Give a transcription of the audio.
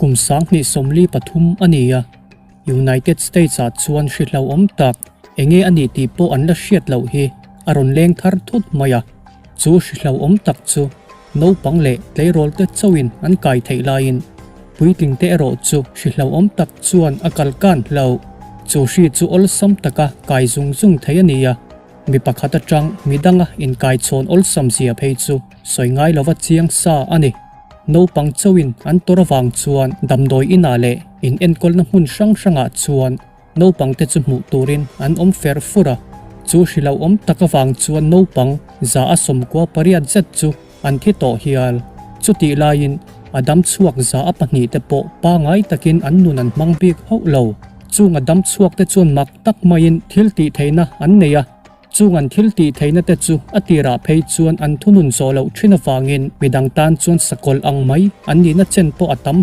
Kum 2023 a ni a, United States-ah chuan hri hlauhawm tak enge a nih tih pawh an la hriat loh hi a rawn leng thar thut mai a. Chu hri hlauhawm tak chu naupang leh tleirawl te chauhin an kai theih laiin puitling te erawh chu hri hlauhawm tak chuan a kal kan hlauh. Chu hri chu awlsam taka kai zung zung thei a ni a, mi pakhat atang midanga inkaichhawn awlsam zia phei chu sawi ngai lova chiang sa a ni. Naupang chauhin an tawr avang chuan damdawi inah leh in enkawlna hmun hrang hrangah chuan naupang te chu hmuh turin an awm fer fur a. Chu hrilauhawm tak avang chuan naupang 198 zet chu an thi tawh hial. Chutih laiin a dam chhuak 102 te pawh pangai takin an nun an hmang bik hauh lo. Chung a dam chhuak te chuan mak tak maiin thil tih theihna an nei a. Chung an thil tih theihna te chu a tirah phei chuan an thunun zawh loh thin avangin midang tan chuan sakawlh ang mai an nihna chen pawh a tam.